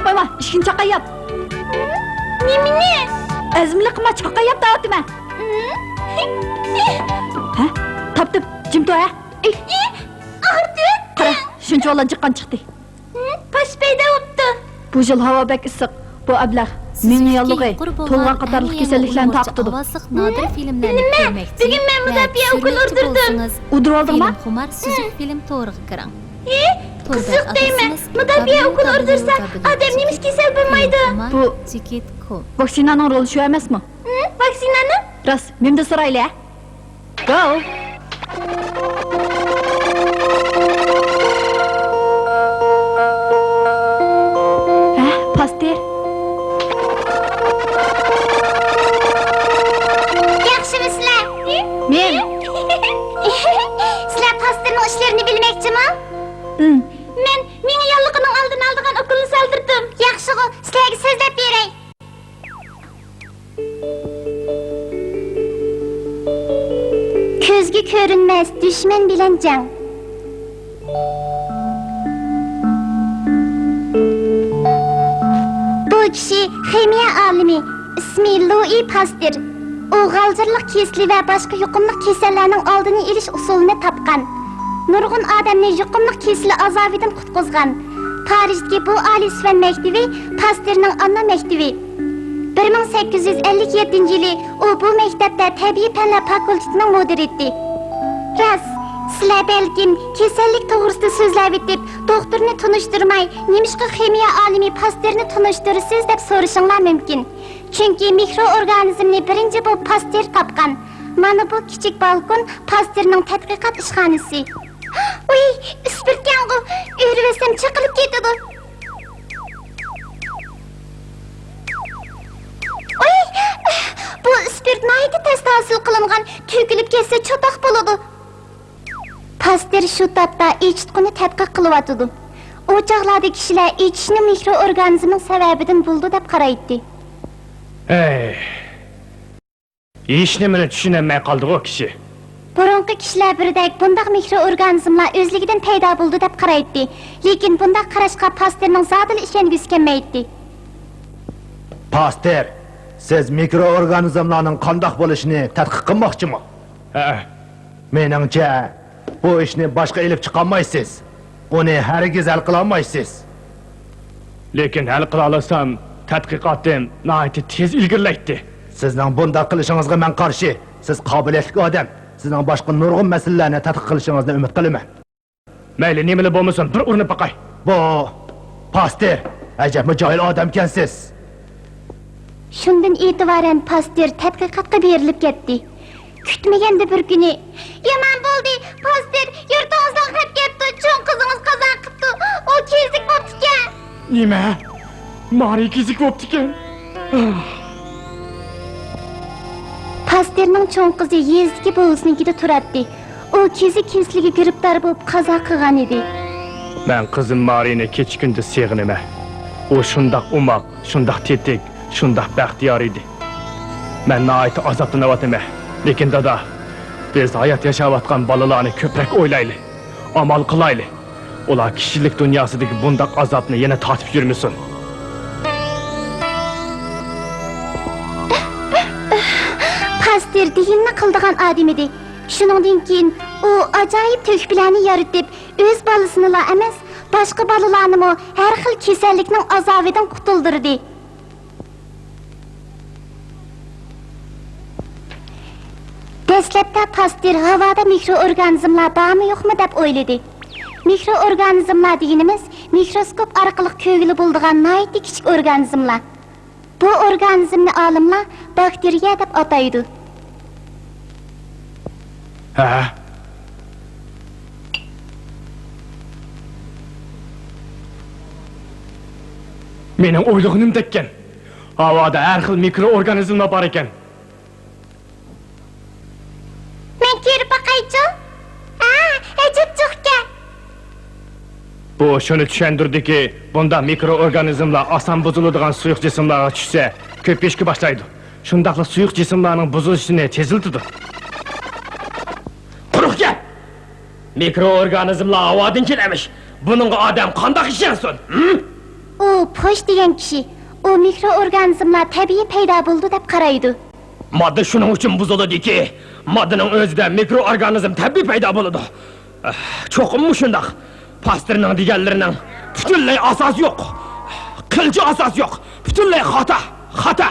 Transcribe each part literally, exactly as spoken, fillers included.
قويما، ئىشىكنى چاقاي ياپ. نېمىنى؟ ئەزمىلىك قىلما، چاقاي ياپ دەۋاتىمەن. ھە؟ تاپتىم، جىم تۇر، ھە؟ ئاغرىدى. قارا، شۇنچە بالا جىققان چىقتى. پاش پەيدا بوپتۇ. بۇ يىل ھاۋا بەك ئىسسىق. بۇ ئەبلەخ مېڭە ياللۇغى، تولغاق قاتارلىق كېسەللىكلەرنى تارقىتىدۇ. ئاۋازلىق نادىر فىلىملەرنى كۆرمەكچى بۈگۈن مەن مۇداپىئە ئۇكۇلى ئۇردۇردۇم. ئۇدۇردۇڭما؟ فىلىم خۇمار سۈزۈك فىلىم تورىغا كىرىڭ. ھې، قىزىق دەيمەن. مۇداپىئە ئۇكۇلى ئۇردۇرسا، ئادەم نېمىشقا كېسەل بولمايدۇ؟ بۇ ۋاكسىنانىڭ رولى شۇ ئەمەسمۇ؟ ھە، ۋاكسىنانىڭ؟ راست، مېنىڭدىن سورايلى، ھە؟ گو! ھە، پاستېر؟ ياخشىمۇسىلەر؟ مەن. سىلەر پاستېرنىڭ ئىشلىرىنى بىلمەكچىمۇ؟ ئىم. مەن مېڭە ياللۇغىنىڭ ئالدىنى ئالىدىغان ئوكۇلنى سالدۇردۇم. ياخشىغۇ، سىلەرگە سۆزلەپ بېرەي. كۆزگە كۆرۈنمەس دۈشمەن بىلەن جەڭ. بۇ كىشى خىمىيە ئالىمى، ئىسمى لۇئى پاستېر. ئۇ غالجىرلىق كېسىلى ۋە باشقا يۇقۇملۇق كېسەللەرنىڭ ئالدىنى ئېلىش ئۇسۇلىنى تاپقان. نۇرغۇن ئادەمنى يۇقۇملۇق كېسىلى ئازابىدىن قۇتقۇزغان. پارىژدىكى بۇ ئالىيسىفەن مەكتىۋى پاستېرنىڭ ئانا مەكتىۋى. بىر مىڭ سەككىز يۈز ئەللىك يەتتىنچى يىلى ئۇ بۇ مەكتەپتە تەبىئىي پەنلەر فاكۇلتېتىنىڭ مۇدىرى ئىدى. راست، سىلەر بەلكىم كېسەللىك توغرىسىدا سۆزلەۋېتىپ، دوختۇرنى تونۇشتۇرماي، نېمىشقا خىمىيە ئالىمى پاستېرنى تونۇشتۇرىسىز دەپ سورىشىڭلار مۇمكىن. چۈنكى مىكرو ئورگانىزمنى بىرىنچى بولۇپ پاستېر تاپقان. مانا بۇ كىچىك بالكون پاستېرنىڭ تەتقىقات ئىشخانىسى. ۋۇي، ئىسپىرتكەنغۇ، ئۆرۈۋەتسەم چېقىلىپ كېتىدۇ. ۋۇي، بۇ ئىسپىرت ناھايىتى تەستە ھاسىل قىلىنغان، تۆكۈلۈپ كەتسە چاتاق بولىدۇ. پاستېر شۇ تاپتا ئېچىتقۇنى تەتقىق قىلىۋاتىدۇ. ئۇ چاغلاردا كىشىلەر ئېچىشنى مىكرو ئورگانىزمنىڭ سەۋەبىدىن بولىدۇ دەپ قارايتتى. ھەي، ھېچنېمىنى چۈشىنەلمەي قالدىغۇ كىشى. بۇرۇنقى كىشىلەر بىردەك بۇنداق مىكرو ئورگانىزملار ئۆزلۈكىدىن پەيدا بولىدۇ دەپ قارايتتى. لېكىن بۇنداق قاراشقا پاستېرنىڭ زادىلا ئىشەنگۈسى كەلمەيتتى. پاستېر، سىز مىكرو ئورگانىزملارنىڭ قانداق بولۇشىنى تەتقىق قىلماقچىمۇ؟ ھەئە. مېنىڭچە، بۇ ئىشنى باشقا ئېلىپ چىقالمايسىز. ئۇنى ھەرگىز ھەل قىلالمايسىز. لېكىن ھەل قىلالىسام، تەتقىقاتىم ناھايىتى تېز ئىلگىرىلەيتتى. سىزنىڭ بۇنداق قىلىشىڭىزغا مەن قارشى. سىز قابىلىيەتلىك ئادەم. سىزنىڭ باشقا نۇرغۇن مەسىلىلەرنى تەتقىق قىلىشىڭىزنى ئۈمىد قىلىمەن. مەيلى، نېمىلا بولمىسۇن، بىر ئۇرۇنۇپ باقاي. بۇ پاستېر، ئەجەبمۇ جاھىل ئادەمكەنسىز. شۇندىن ئېتىبارەن پاستېر تەتقىقاتقا بېرىلىپ كەتتى. كۈتمىگەندە بىر كۈنى، يامان بولدى، پاستېر، يۇرتىڭىزدىن خەت كەپتۇ، چوڭ قىزىڭىز قازا قىپتۇ، ئۇ كېسىلىك بوپتىكەن. نېمە؟ مارى كېسىلىك بوپتىكەن؟ پاستېرنىڭ چوڭ قىزى يېزىدىكى بوۋىسىنىڭكىدە تۇراتتى. ئۇ كېزىك كېسىلىگە گىرىپتار بولۇپ، قازا قىلغان ئىدى. مەن قىزىم مارىنى كېچە-كۈندۈز سېغىنىمەن. ئۇ شۇنداق ئوماق، شۇنداق تېتىك، شۇنداق بەختىيار ئىدى. مەن ناھايىتى ئازابلىنىۋاتىمەن. لېكىن دادا، بىز ھايات ياشاۋاتقان بالىلارنى كۆپرەك ئويلايلى، ئامال قىلايلى. ئۇلار كىشىلىك دۇنياسىدىكى بۇنداق ئازابنى يەنە تارتىپ يۈرمىسۇن. پاستېر دېگىنىنى قىلىدىغان ئادەم ئىدى. شۇنىڭدىن كېيىن ئۇ ئاجايىپ تۆھپىلەرنى يارىتىپ، ئۆز بالىسىنىلا ئەمەس، باشقا بالىلارنىمۇ ھەر خىل كېسەللىكنىڭ ئازابىدىن قۇتۇلدۇردى. دەسلەپتە پاستېر ھاۋادا مىكرو ئورگانىزملار بارمۇ يوقمۇ دەپ ئويلىدى. مىكرو ئورگانىزملار دېگىنىمىز مىكروسكوپ ئارقىلىق كۆرگىلى بولىدىغان ناھايىتى كىچىك ئورگانىزملار. بۇ ئورگانىزمنى ئالىملار باكتېرىيە دەپ ئاتايدۇ. ھە؟ مېنىڭ ئويلىغىنىمدەككەن. ھاۋادا ھەر خىل مىكرو ئورگانىزملار بار ئىكەن. مەن كىرىپ باقايچۇ؟ ھە، ئەجەب جىق ئىكەن. بۇ شۇنى چۈشەندۈردىكى، بۇنداق مىكرو ئورگانىزملار ئاسان بۇزۇلىدىغان سۇيۇق جىسىملارغا چۈشسە، كۆپىيىشكە باشلايدۇ. شۇنداقلا سۇيۇق جىسىملارنىڭ بۇزۇلۇشىنى تېزلىتىدۇ. قۇرۇق گەپ! مىكرو ئورگانىزملار ھاۋادىن كېلەمىش. بۇنىڭغا ئادەم قانداق ئىشەنسۇن؟ ھىم؟ ئۇ پوش دېگەن كىشى، ئۇ مىكرو ئورگانىزملار تەبىئىي پەيدا بولىدۇ دەپ قارايدۇ. ماددا شۇنىڭ ئۈچۈن بۇزۇلىدۇكى، ماددىنىڭ ئۆزىدە مىكرو ئورگانىزم تەبىئىي پەيدا بولىدۇ. چوقۇم مۇشۇنداق. پاستېرنىڭ دېگەنلىرىنىڭ پۈتۈنلەي ئاساسى يوق. قىلچە ئاساسى يوق. پۈتۈنلەي خاتا. خاتا.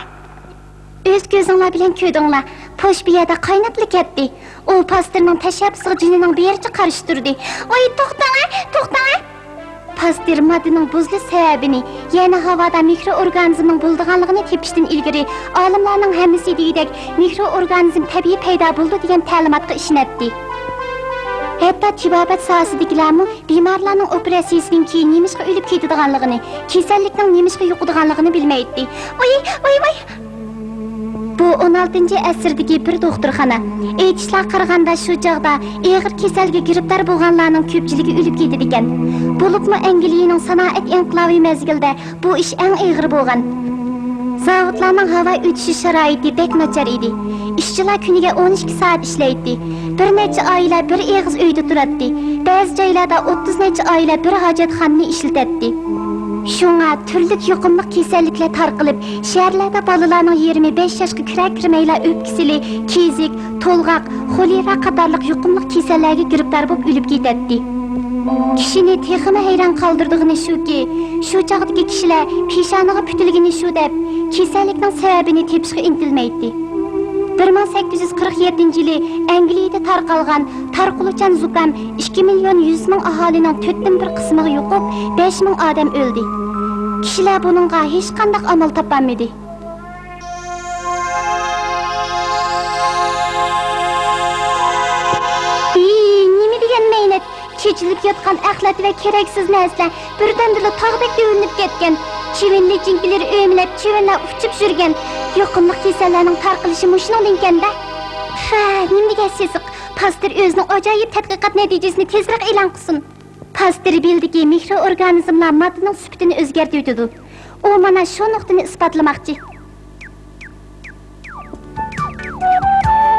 ئۆز كۆزۈڭلار بىلەن كۆردۈڭلار. پوش بۇ يەردە قايناپلا كەتتى. ئۇ پاستېرنىڭ تەشەببۇسىغا جېنىنىڭ بېرىچە قارشى تۇردى. ۋاي، توختاڭە، توختاڭە! پاستېر ماددىنىڭ بۇزۇلۇش سەۋەبىنى، يەنى ھاۋادا مىكرو ئورگانىزمنىڭ بولىدىغانلىقىنى تېپىشتىن ئىلگىرى، ئالىملارنىڭ ھەممىسى دېگۈدەك مىكرو ئورگانىزم تەبىئىي پەيدا بولىدۇ دېگەن تەلىماتقا ئىشىنەتتى. ھەتتا تېبابەت ساھەسىدىكىلەرمۇ بىمارلارنىڭ ئوپېراتسىيىسىدىن كېيىن نېمىشقا ئۆلۈپ كېتىدىغانلىقىنى، كېسەللىكنىڭ نېمىشقا يۇقىدىغانلىقىنى بىلمەيتتى. ۋاي، ۋاي، ۋاي! بۇ ئون ئالتىنچى ئەسىردىكى بىر دوختۇرخانا. ئېيتىشلارغا قارىغاندا، شۇ چاغدا ئېغىر كېسەلگە گىرىپتار بولغانلارنىڭ كۆپچىلىكى ئۆلۈپ كېتىدىكەن. بولۇپمۇ ئەنگلىيىنىڭ سانائەت ئىنقىلابى مەزگىلىدە بۇ ئىش ئەڭ ئېغىر بولغان. زاۋۇتلارنىڭ ھاۋا ئۆتۈشۈش شارائىتى بەك ناچار ئىدى. ئىشچىلار كۈنىگە ئون ئىككى سائەت ئىشلەيتتى. بىر نەچچە ئائىلە بىر ئېغىز ئۆيدە تۇراتتى. بەزى جايلاردا ئوتتۇز نەچچە ئائىلە بىر ھاجەتخانىنى ئىشلىتەتتى. شۇڭا تۈرلۈك يۇقۇملۇق كېسەللىكلەر تارقىلىپ، شەھەرلەردە بالىلارنىڭ يېرىمى بەش ياشقا كىرەر كىرمەيلا ئۆپكە سىلى، كېزىك، تولغاق، خولېرا قاتارلىق يۇقۇملۇق كېسەللەرگە گىرىپتار بولۇپ ئۆلۈپ كېتەتتى. كىشىنى تېخىمۇ ھەيران قالدۇرىدىغىنى شۇكى، شۇ چاغدىكى كىشىلەر پېشانىغا پۈتۈلگىنى شۇ دەپ، كېسەللىكنىڭ سەۋەبىنى تېپىشقا ئىنتىلمەيتتى. بىر مىڭ سەككىز يۈز قىرىق يەتتىنچى يىلى ئەنگلىيىدە تارقالغان تارقىلىۋچان زۇكام ئىككى مىليون يۈز مىڭ ئاھالىنىڭ تۆتتىن بىر قىسمىغا يۇقۇپ، بەش مىڭ ئادەم ئۆلدى. كىشىلەر بۇنىڭغا ھېچقانداق ئامال تاپالمىدى. ئى، نېمە دېگەن مەينەت! چېچىلىپ ياتقان ئەخلەت ۋە كېرەكسىز نەرسىلەر بىردەمدىلا تاغدەك دۆۋىلىنىپ كەتكەن. چىۋىن لىچىنكىلىرى ئۆمىلەپ، چىۋىنلار ئۇچۇپ يۈرگەن. يۇقۇملۇق كېسەللەرنىڭ تارقىلىشى مۇشۇنىڭدىنكەن-دە. ھە، نېمە دېگەن سېسىق! پاستېر ئۆزىنىڭ ئاجايىپ تەتقىقات نەتىجىسىنى تېزرەك ئېلان قىلسۇن. پاستېر بىلدىكى مىكرو ئورگانىزملار ماددىنىڭ سۈپىتىنى ئۆزگەرتىۋېتىدۇ. ئۇ مانا شۇ نۇقتىنى ئىسپاتلىماقچى.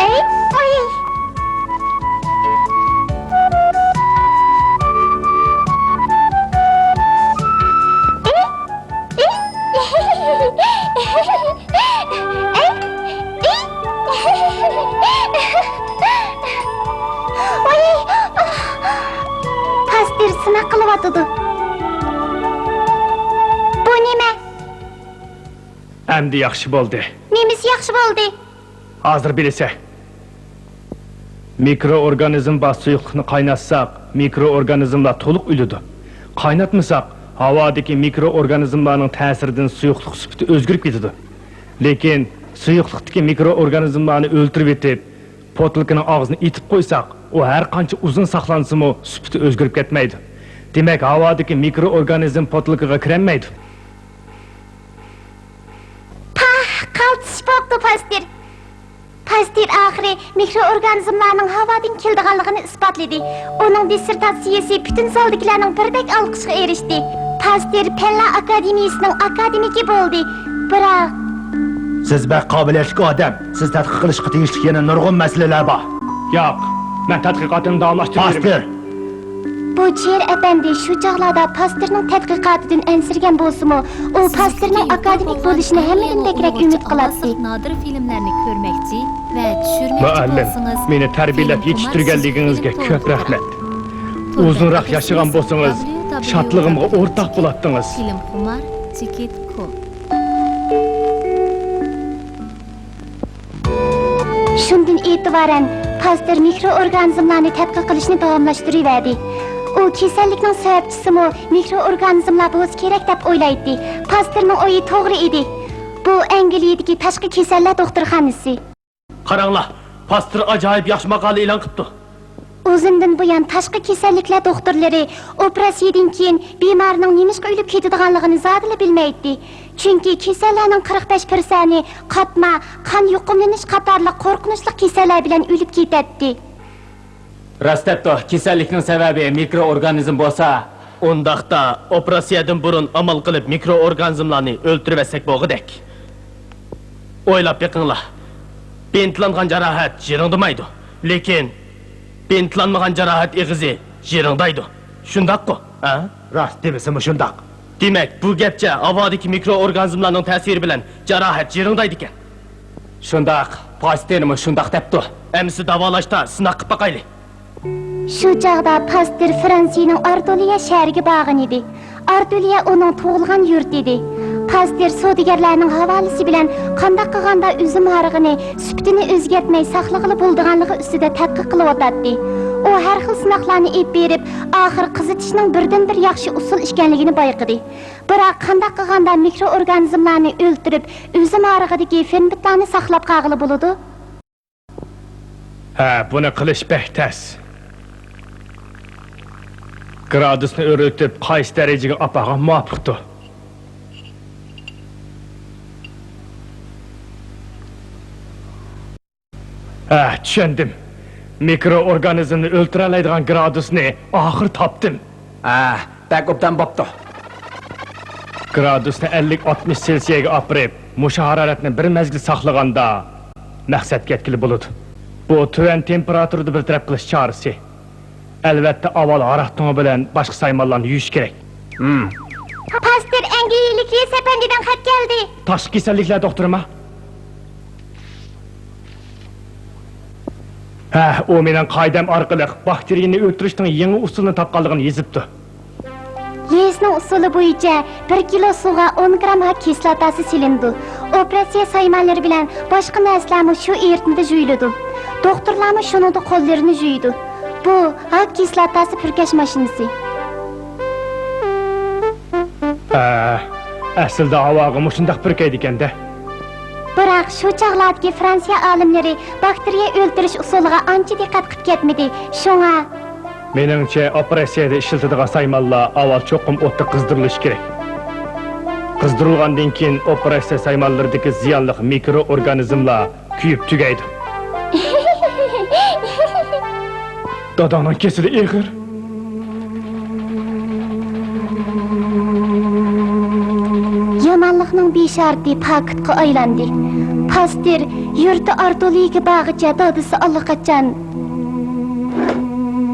ئەي، ئاي! ئەي! ئەي! ئەي! ئەي! ۋاي! پاستېر سىناق قىلىۋاتىدۇ. بۇ نېمە؟ ئەمدى ياخشى بولدى. نېمىسى ياخشى بولدى؟ ھازىر بىلىسەن. مىكرو ئورگانىزم بار سۇيۇقلۇقنى قايناتساق، مىكرو ئورگانىزملار تولۇق ئۆلىدۇ. قايناتمىساق، ھاۋادىكى مىكرو ئورگانىزملارنىڭ تەسىرىدىن سۇيۇقلۇق سۈپىتى ئۆزگىرىپ كېتىدۇ. لېكىن سۇيۇقلۇقتىكى مىكرو ئورگانىزملارنى ئۆلتۈرۈۋېتىپ، پوتۇلكىنىڭ ئاغزىنى ئېتىپ قويساق، ئۇ ھەر قانچە ئۇزۇن ساقلانسىمۇ، سۈپىتى ئۆزگىرىپ كەتمەيدۇ. دېمەك، ھاۋادىكى مىكرو ئورگانىزم پوتۇلكىغا كىرەلمەيدۇ. پاھ، قالتىس بوپتۇ، پاستېر. پاستېر ئاخىرى مىكرو ئورگانىزملارنىڭ ھاۋادىن كېلىدىغانلىقىنى ئىسپاتلىدى. ئۇنىڭ دىسسېرتاتسىيىسى پۈتۈن زالدىكىلەرنىڭ بىردەك ئالقىشىغا ئېرىشتى. پاستېر پەنلەر ئاكادېمىيىسىنىڭ ئاكادېمىكى بولدى. بىراق، سىز بەك قابىلىيەتلىك ئادەم. سىز تەتقىق قىلىشقا تېگىشلىك يەنە نۇرغۇن مەسىلىلەر بار. ياق، مەن تەتقىقاتىمنى داۋاملاشتۇرۇۋېرىمەن. پاستېر! بۇ چېر ئەپەندى شۇ چاغلاردا پاستېرنىڭ تەتقىقاتىدىن ئەنسىرىگەن بولسىمۇ، ئۇ پاستېرنىڭ ئاكادېمىك بولۇشىنى ھەممىدىن بەكرەك ئۈمىد قىلاتتى. نادىر فىلىملەرنى كۆرمەكچى ۋە چۈشۈرمەكچى مۇئەللىم، بولسىڭىز، مېنى تەربىيەلەپ يېتىشتۈرگەنلىكىڭىزگە كۆپ رەھمەت. ئۇزۇنراق ياشىغان بولسىڭىز، شادلىقىمغا ئورتاق بولاتتىڭىز. فىلىمخۇمار چېكىت كوم. شۇندىن ئېتىبارەن، پاستېر مىكرو ئورگانىزملارنى تەتقىق قىلىشنى داۋاملاشتۇرۇۋەردى. ئۇ كېسەللىكنىڭ سەۋەبچىسىمۇ مىكرو ئورگانىزملار بولسا كېرەك دەپ ئويلايتتى. پاستېرنىڭ ئويى توغرا ئىدى. بۇ ئەنگلىيىدىكى تاشقى كېسەللەر دوختۇرخانىسى. قاراڭلار، پاستېر ئاجايىپ ياخشى ماقالە ئېلان قىپتۇ. ئۇزۇندىن بۇيان تاشقى كېسەللىكلەر دوختۇرلىرى ئوپېراتسىيىدىن كېيىن بىمارنىڭ نېمىشقا ئۆلۈپ كېتىدىغانلىقىنى زادىلا بىلمەيتتى. چۈنكى كېسەللەرنىڭ قىرىق بەش پىرسەنتى قاتما، قان يۇقۇملىنىش قاتارلىق قورقۇنچلۇق كېسەللەر بىلەن ئۆلۈپ كېتەتتى. راست دەپتۇ، كېسەللىكنىڭ سەۋەبى مىكرو ئورگانىزم بولسا. ئۇنداقتا، ئوپېراتسىيەدىن بۇرۇن ئامال قىلىپ مىكرو ئورگانىزملارنى ئۆلتۈرۈۋەتسەك بولغۇدەك. ئويلاپ بېقىڭلار، بىنتلانغان جاراھەت يىرىڭدىمايدۇ، لېكىن بىنتلانمىغان جاراھەت ئېغىزى يىرىڭدايدۇ. شۇنداققۇ، ھە؟ راست دېمىسىمۇ شۇنداق. دېمەك، بۇ گەپچە ھاۋادىكى مىكرو ئورگانىزملارنىڭ تەسىرى بىلەن جاراھەت يىرىڭدايدىكەن. شۇنداق، پاستېرمۇ شۇنداق دەپتۇ. ئەمىسە داۋالاشتا سىناق قىپ باقايلى. شۇ چاغدا پاستېر فرانسىيىنىڭ ئارتولىيە شەھىرىگە بارغان ئىدى. ئارتولىيە ئۇنىڭ تۇغۇلغان يۇرتى ئىدى. پاستېر سودىگەرلەرنىڭ ھاۋالىسى بىلەن قانداق قىلغاندا ئۈزۈم ھارىقىنى سۈپىتىنى ئۆزگەرتمەي ساقلىغىلى بولىدىغانلىقى ئۈستىدە تەتقىق قىلىۋاتاتتى. ئۇ ھەر خىل سىناقلارنى ئېلىپ بېرىپ، ئاخىر قىزىتىشنىڭ بىردىنبىر ياخشى ئۇسۇل ئىكەنلىكىنى بايقىدى. بىراق، قانداق قىلغاندا مىكرو ئورگانىزملارنى ئۆلتۈرۈپ، ئۈزۈم ھارىقىدىكى فېرمېنتلارنى ساقلاپ قالغىلى بولىدۇ؟ ھە، بۇنى قىلىش بەك تەس. گرادۇسنى ئۆرلىتىپ، قايسى دەرىجىگە ئاپارغان مۇۋاپىقتۇ؟ ھە، چۈشەندىم. مىكرو ئورگانىزمنى ئۆلتۈرەلەيدىغان گرادۇسنى ئاخىر تاپتىم. ھە، بەك ئوبدان بوپتۇ. گرادۇسنى ئەللىك ئاتمىش سېلسىيەگە ئاپىرىپ، مۇشۇ ھارارەتنى بىر مەزگىل ساقلىغاندا، مەقسەتكە يەتكىلى بولىدۇ. بۇ تۆۋەن تېمپېراتۇرىدا بىر تەرەپ قىلىش چارىسى. ئەلۋەتتە، ئاۋۋال ھاراق تۇڭى بىلەن باشقا سايمانلارنى يۇيۇش كېرەك. ھىم. پاستېر ئەنگلىيەلىك رىيس ئەپەندىدىن خەت كەلدى. تاشقى كېسەللىكلەر دوختۇرىما؟ ھە، ئۇ مېنىڭ قائىدەم ئارقىلىق باكتېرىيەنى ئۆلتۈرۈشنىڭ يېڭى ئۇسۇلىنى تاپقانلىقىنى يېزىپتۇ. رىيسنىڭ ئۇسۇلى بويىچە بىر كىلو سۇغا ئون گرام ھاك كىسلاتاسى سېلىنىدۇ. ئوپېراتسىيە سايمانلىرى بىلەن باشقا نەرسىلەرمۇ شۇ ئېرىتمىدە يۇيۇلىدۇ. دوختۇرلارمۇ شۇنىڭدا قوللىرىنى يۇيىدۇ. بۇ ھاك كىسلاتاسى پۈركەش ماشىنىسى. ھە، ئەسلىدە ھاۋاغا مۇشۇنداق پۈركەيدىكەن-دە. بىراق، شۇ چاغلاردىكى فرانسىيە ئالىملىرى باكتېرىيە ئۆلتۈرۈش ئۇسۇلىغا ئانچە دىققەت قىلىپ كەتمىدى. شۇڭا، مېنىڭچە، ئوپېراتسىيەدە ئىشلىتىدىغان سايمانلار ئاۋۋال چوقۇم ئوتتا قىزدۇرۇلۇشى كېرەك. قىزدۇرۇلغاندىن كېيىن ئوپېراتسىيە سايمانلىرىدىكى زىيانلىق مىكرو ئورگانىزملار كۆيۈپ تۈگەيدۇ. داداڭنىڭ كېسىلى ئېغىر. يامانلىقنىڭ بېشارىتى پاكىتقا ئايلاندى. پاستېر يۇرتى ئارتولىيىگە بارغىچە دادىسى ئاللىقاچان.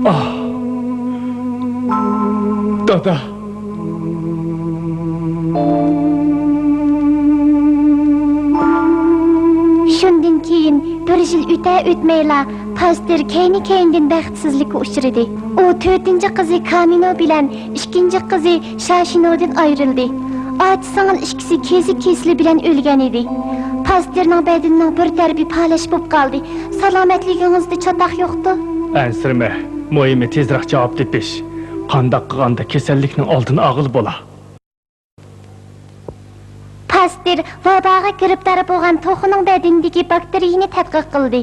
ئاھ. دادا. شۇندىن كېيىن بىر يىل ئۆتە-ئۆتمەيلا، پاستېر كەينى-كەينىدىن بەختسىزلىككە ئۇچرىدى. ئۇ تۆتىنچى قىزى كامىنو بىلەن ئىككىنچى قىزى شاشىنودىن ئايرىلدى. ئاچا-سىڭىل ئىككىسى كېزىك كېسىلى بىلەن ئۆلگەن ئىدى. پاستېرنىڭ بەدىنىنىڭ بىر تەرىپى پالەچ بولۇپ قالدى. سالامەتلىكىڭىزدە چاتاق يوقتۇ؟ ئەنسىرىمە، مۇھىمى تېزرەك جاۋاب تېپىش. قانداق قىلغاندا كېسەللىكنىڭ ئالدىنى ئالغىلى بولا؟ پاستېر ۋاباغا گىرىپتار بولغان توخۇنىڭ بەدىنىدىكى باكتېرىيىنى تەتقىق قىلدى.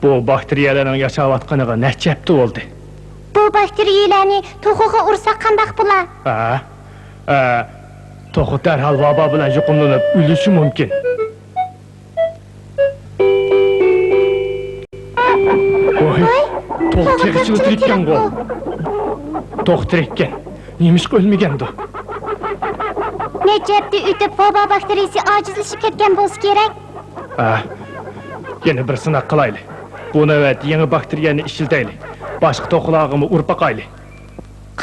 بۇ باكتېرىيەلەرنىڭ ياشاۋاتقىنىغا نەچچە ھەپتە بولدى. بۇ باكتېرىيەلەرنى توخۇغا ئۇرساق قانداق بولا؟ ھە؟ ھە، توخۇ دەرھال ۋابا بىلەن يۇقۇملىنىپ ئۆلۈشى مۇمكىن. ۋاي، توخۇ تېخىچىلا تىرىككەنغۇ. توخۇ تىرىككەن. نېمىشقا ئۆلمىگەندۇ؟ نەچچە ھەپتە ئۆتۈپ، ۋابا باكتېرىيىسى ئاجىزلىشىپ كەتكەن بولسا كېرەك. ھە، يەنە بىر سىناق قىلايلى. بۇ نۆۋەت يېڭى باكتېرىيەنى ئىشلىتەيلى. باشقا توخۇلارغىمۇ ئۇرۇپ باقايلى.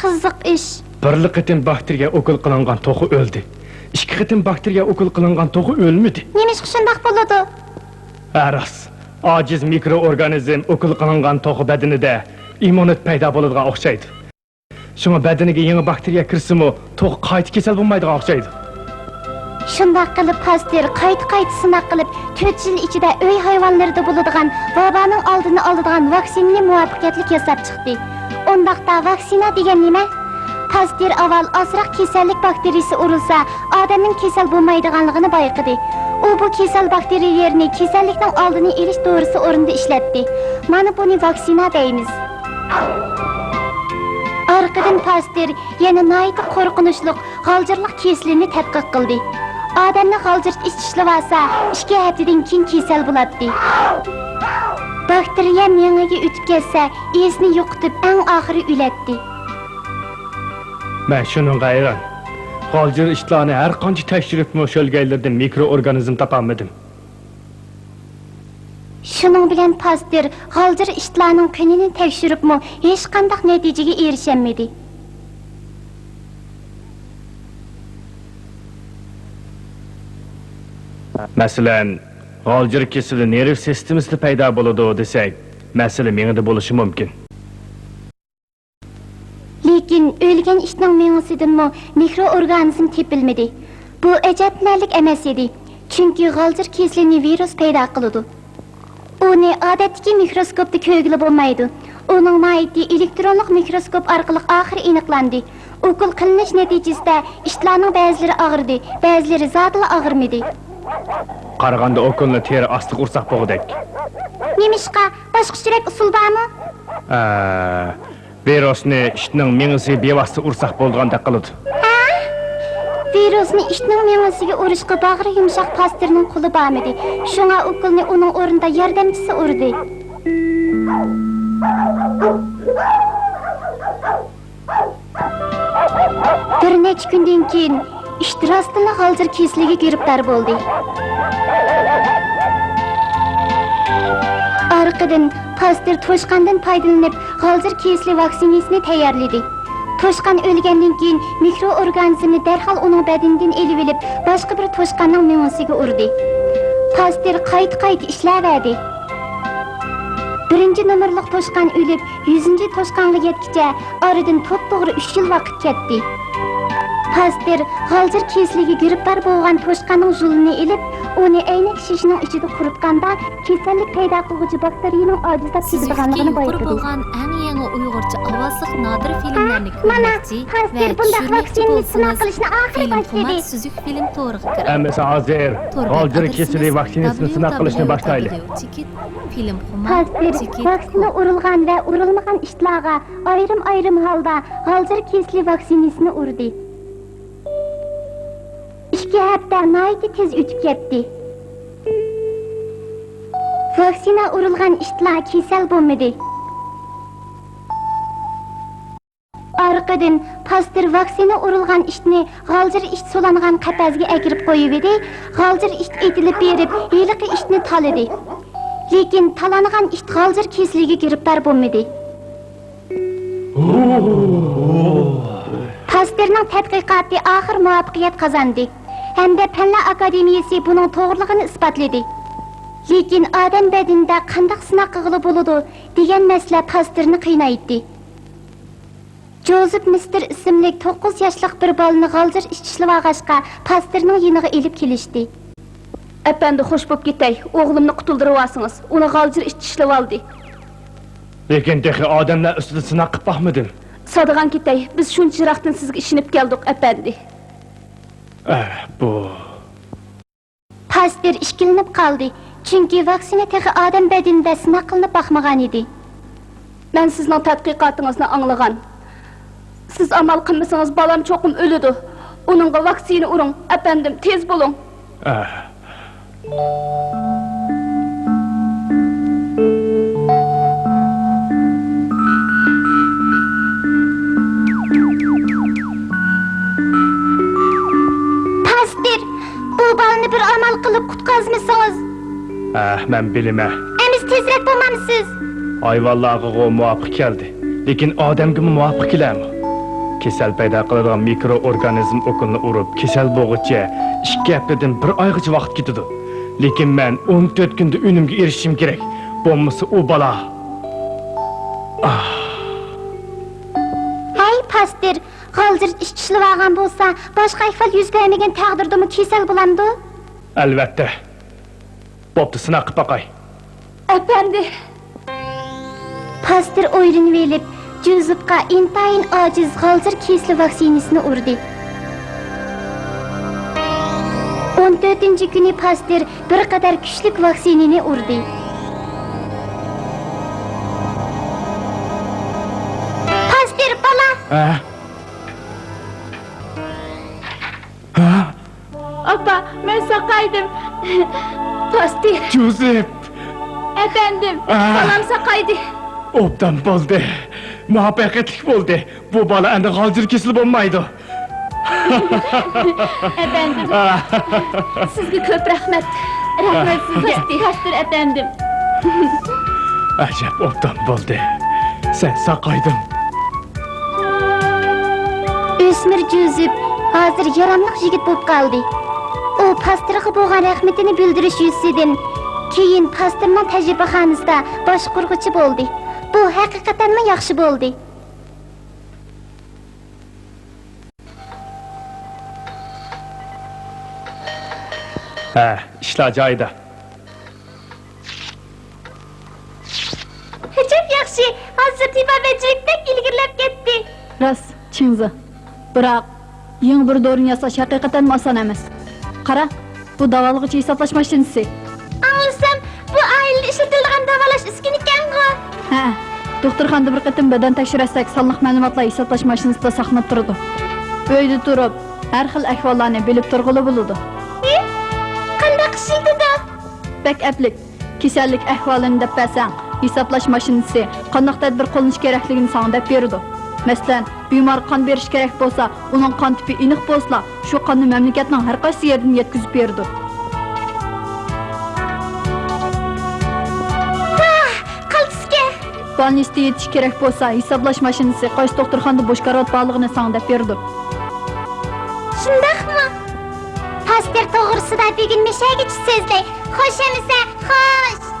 قىزىق ئىش. بىرلا قېتىم باكتېرىيە ئوكۇل قىلىنغان توخۇ ئۆلدى. ئىككى قېتىم باكتېرىيە ئوكۇل قىلىنغان توخۇ ئۆلمىدى. نېمىشقا شۇنداق بولىدۇ؟ ھە، راست. ئاجىز مىكرو ئورگانىزم ئوكۇل قىلىنغان توخۇ بەدىنىدە ئىممۇنىتېت پەيدا بولىدىغان ئوخشايدۇ. شۇڭا بەدىنىگە يېڭى باكتېرىيە كىرسىمۇ، توخۇ قايتا كېسەل بولمايدىغان ئوخشايدۇ. شۇنداق قىلىپ، پاستېر قايتا-قايتا سىناق قىلىپ، تۆت يىل ئىچىدە ئۆي ھايۋانلىرىدا بولىدىغان ۋابانىڭ ئالدىنى ئالىدىغان ۋاكسىنىنى مۇۋەپپەقىيەتلىك ياساپ چىقتى. ئۇنداقتا ۋاكسىنا دېگەن نېمە؟ پاستېر ئاۋۋال ئازراق كېسەللىك باكتېرىيىسى ئۇرۇلسا، ئادەمنىڭ كېسەل بولمايدىغانلىقىنى بايقىدى. ئۇ بۇ كېسەل باكتېرىيەلىرىنى كېسەللىكنىڭ ئالدىنى ئېلىش دورىسى ئورنىدا ئىشلەتتى. مانا بۇنى ۋاكسىنا دەيمىز. ئارقىدىن پاستېر يەنە ناھايىتى قورقۇنچلۇق غالجىرلىق كېسىلىنى تەتقىق قىلدى. ئادەمنى غالجىر ئىچىشلىۋالسا، ئىككى ھەپتىدىن كېيىن كېسەل بولاتتى. باكتېرىيە مېڭىگە ئۆتۈپ كەتسە، ئېسىنى يوقىتىپ، ئەڭ ئاخىرى ئۆلەتتى. مەن شۇنىڭغا ھەيران. غالجىر ئىتلارنى ھەر قانچە تەكشۈرۈپمۇ، شۆلگەيلىرىدىن مىكرو ئورگانىزم تاپالمىدىم. شۇنىڭ بىلەن پاستېر غالجىر ئىتلارنىڭ قېنىنى تەكشۈرۈپمۇ ھېچقانداق نەتىجىگە ئېرىشەلمىدى. مەسىلەن، غالجىر كېسىلى نېرۋا سىستېمىسىدا پەيدا بولىدۇ دېسەك، مەسىلە مېڭىدە بولۇشى مۇمكىن. لېكىن ئۆلگەن ئىتنىڭ مېڭىسىدىنمۇ مىكرو ئورگانىزم تېپىلمىدى. بۇ ئەجەبلىنەرلىك ئەمەس ئىدى، چۈنكى غالجىر كېسىلىنى ۋىرۇس پەيدا قىلىدۇ. ئۇنى ئادەتتىكى مىكروسكوپتا كۆرگىلى بولمايدۇ. ئۇنىڭ ماھىيىتى ئېلېكترونلۇق مىكروسكوپ ئارقىلىق ئاخىرى ئېنىقلاندى. ئوكۇل قىلىنىش نەتىجىسىدە ئىتلارنىڭ بەزىلىرى ئاغرىدى، بەزىلىرى زادىلا ئاغرىمىدى. قارىغاندا ئوكۇلنى تېرە ئاستىغا ئۇرساق بولغۇدەك. نېمىشقا؟ باشقىچىرەك ئۇسۇل بارمۇ؟ ئە، ۋىرۇسنى ئىتنىڭ مېڭىسىگە بىۋاسىتە ئۇرساق بولىدىغاندەك قىلىدۇ. ھە؟ ۋىرۇسنى ئىتنىڭ مېڭىسىگە ئۇرۇشقا باغرى يۇمشاق پاستېرنىڭ قولى بارمىدى. شۇڭا ئوكۇلنى ئۇنىڭ ئورنىدا ياردەمچىسى ئۇردى. بىر نەچچە كۈندىن كېيىن، ئىت راستتىنلا غالجىر كېسىلىگە گىرىپتار بولدى. ئارقىدىن پاستېر توشقاندىن پايدىلىنىپ، غالجىر كېسىلى ۋاكسىنىسىنى تەييارلىدى. توشقان ئۆلگەندىن كېيىن، مىكرو ئورگانىزمنى دەرھال ئۇنىڭ بەدىنىدىن ئېلىۋېلىپ، باشقا بىر توشقاننىڭ مېڭىسىگە ئۇردى. پاستېر قايتا-قايتا ئىشلەۋەردى. بىرىنچى نومۇرلۇق توشقان ئۆلۈپ، يۈزىنچى توشقانغا يەتكىچە ئارىدىن توپتوغرا ئۈچ يىل ۋاقىت كەتتى. پاستېر غالجىر كېسىلىگە گىرىپتار بولغان توشقاننىڭ ژۇلىنى ئېلىپ، ئۇنى ئەينەك شېشىنىڭ ئىچىدە قۇرۇتقاندا، كېسەللىك پەيدا قىلغۇچى باكتېرىيىنىڭ ئاجىزلاپ كېتىدىغانلىقىنى بايقىدى. سۈزۈكتىكى يۇقىرى بولغان ئەڭ يېڭى ئۇيغۇرچە ئاۋازلىق نادىر فىلىملەرنى كۆرمەكچى ۋە چۈشۈرمەكچى بولسىڭىز، فىلىمخۇمار سۈزۈك فىلىم تورىغا كىرىڭ. ئەمىسە ھازىر غالجىر كېسىلى ۋاكسىنىسىنى سىناق قىلىشنى باشلايلى. پاستېر ۋاكسىنا ئۇرۇلغان ۋە ئۇرۇلمىغان ئىتلارغا ئايرىم-ئايرىم ھالدا غالجىر كېسىلى ۋاكسىنىسىنى ئۇردى. ئىككى ھەپتە ناھايىتى تېز ئۆتۈپ كەتتى. ۋاكسىنا ئۇرۇلغان ئىتلار كېسەل بولمىدى. ئارقىدىن پاستېر ۋاكسىنا ئۇرۇلغان ئىتنى غالجىر ئىت سولانغان قەپەسكە ئەكىرىپ قويۇۋىدى، غالجىر ئىت ئېتىلىپ بېرىپ، ھېلىقى ئىتنى تالىدى. لېكىن تالانغان ئىت غالجىر كېسىلىگە گىرىپتار بولمىدى. پاستېرنىڭ تەتقىقاتى ئاخىر مۇۋەپپەقىيەت قازاندى ھەمدە پەنلەر ئاكادېمىيەسى بۇنىڭ توغرىلىقىنى ئىسپاتلىدى. لېكىن ئادەم بەدىنىدە قانداق سىناق قىلغىلى بولىدۇ دېگەن مەسىلە پاستېرنى قىينايتتى. جوزېپ مىستېر ئىسىملىك توققۇز ياشلىق بىر بالىنى غالجىر ئىت چىشلىۋالغاچقا، پاستېرنىڭ يېنىغا ئېلىپ كېلىشتى. ئەپەندى، خوش بوپ كېتەي، ئوغلۇمنى قۇتۇلدۇرۇۋالسىڭىز، ئۇنى غالجىر ئىت چىشلىۋالدى. لېكىن تېخى ئادەملەر ئۈستىدە سىناق قىلىپ باقمىدىم. سادىغان كېتەي، بىز شۇنچە يىراقتىن سىزگە ئىشىنىپ كەلدۇق، ئەپەندى. ئە، بۇ. پاستېر ئىككىلىنىپ قالدى، چۈنكى ۋاكسىنا تېخى ئادەم بەدىنىدە سىناق قىلىنىپ باقمىغانىدى. مەن سىزنىڭ تەتقىقاتىڭىزنى ئاڭلىغان. سىز ئامال قىلمىسىڭىز، بالام چوقۇم ئۆلىدۇ. ئۇنىڭغا ۋاكسىنا ئۇرۇڭ، ئەپەندىم، تېز بولۇڭ. ئە. پاستېر، بۇ بالىنى بىر ئامال قىلىپ قۇتقازمىسىڭىز. ئەھ، مەن بىلىمەن. ئەمىسە تېزرەك بولمامسىز؟ ھايۋانلارغىغۇ مۇۋاپىق كەلدى، لېكىن ئادەمگىمۇ مۇۋاپىق كېلەرمۇ؟ كېسەل پەيدا قىلىدىغان مىكرو ئورگانىزم ئوكۇلنى ئۇرۇپ، كېسەل بولغۇچە ئىككى ھەپتىدىن بىر ئايغىچە ۋاقىت كېتىدۇ. لېكىن مەن ئون تۆت كۈندە ئۈنۈمگە ئېرىشىشىم كېرەك. بولمىسا ئۇ بالا. ئاھ. ھەي، پاستېر، غالجىر ئىت چىشلىۋالغان بولسا، باشقا ئەھۋال يۈز بەرمىگەن تەقدىردىمۇ كېسەل بولامدۇ؟ ئەلۋەتتە. بوپتۇ، سىناق قىلىپ باقاي. ئەپەندى! پاستېر ئويلىنىۋېلىپ، جوزېپقا ئىنتايىن ئاجىز غالجىر كېسىلى ۋاكسىنىسىنى ئۇردى. ئون تۆتىنچى كۈنى پاستېر بىر قەدەر كۈچلۈك ۋاكسىنىنى ئۇردى. پاستېر، بالا! ھە؟ ھە؟ ئاپا، مەن ساقايدىم. پاستېر. جوزېپ! ئەپەندىم، ئا! بالام ساقايدى. ئوبدان بولدى. مۇۋەپپەقىيەتلىك بولدى. بۇ بالا ئەمدى غالجىر كېسىلى بولمايدۇ. ئەپەندىم، ئا! سىزگە كۆپ رەھمەت. رەھمەت سىزگە، پاستېر ئەپەندىم. ئەجەب ئوبدان بولدى. سەن ساقايدىڭ. ئۆسمۈر جوزېپ ھازىر ياراملىق يىگىت بولۇپ قالدى. ئۇ پاستېرغا بولغان رەھمىتىنى بىلدۈرۈش يۈزىسىدىن، كېيىن پاستېرنىڭ تەجرىبىخانىسىدا باشقۇرغۇچى بولدى. بۇ ھەقىقەتەنمۇ ياخشى بولدى. ھە، ئىشلار جايىدا. ئەجەب ياخشى، ھازىر تېبابەتچىلىك بەك ئىلگىرىلەپ كەتتى. راست، چىڭزى. بىراق، يېڭى بىر دورىنى ياساش ھەقىقەتەنمۇ ئاسان ئەمەس. قارا، بۇ داۋالىغۇچى ھېسابلاش ماشىنىسى. ئاڭلىسام، بۇ ئائىلىدە ئىشلىتىلىدىغان داۋالاش ئۈسكۈنە ئىكەنغۇ؟ ھە، دوختۇرخانىدا بىر قېتىم بەدەن تەكشۈرەتسەك، سانلىق مەلۇماتلار ھېسابلاش ماشىنىسىدا ساقلىنىپ تۇرىدۇ. ئۆيدە تۇرۇپ، ھەر خىل ئەھۋاللارنى بىلىپ تۇرغىلى بولىدۇ. ھە؟ قانداق ئىشلىتىدۇ؟ بەك ئەپلىك. كېسەللىك ئەھۋالىنى دەپ بەرسەڭ، ھېسابلاش ماشىنىسى قانداق تەدبىر قوللىنىش كېرەكلىكىنى ساڭا دەپ بېرىدۇ. مەسىلەن، بىمارغا قان بېرىش كېرەك بولسا، ئۇنىڭ قان تىپى ئېنىق بولسىلا، شۇ قاننى مەملىكەتنىڭ ھەر قايسى يېرىدىن يەتكۈزۈپ بېرىدۇ. ۋاھ، قالتىسكەن! بالنىستە يېتىش كېرەك بولسا، ھېسابلاش ماشىنىسى قايسى دوختۇرخانىدا بوش كارىۋات بارلىقىنى ساڭا دەپ بېرىدۇ. شۇنداقمۇ؟ پاستېر توغرىسىدا بۈگۈن مۇشەگىچە سۆزلەي. خوش ئەمىسە، خوش!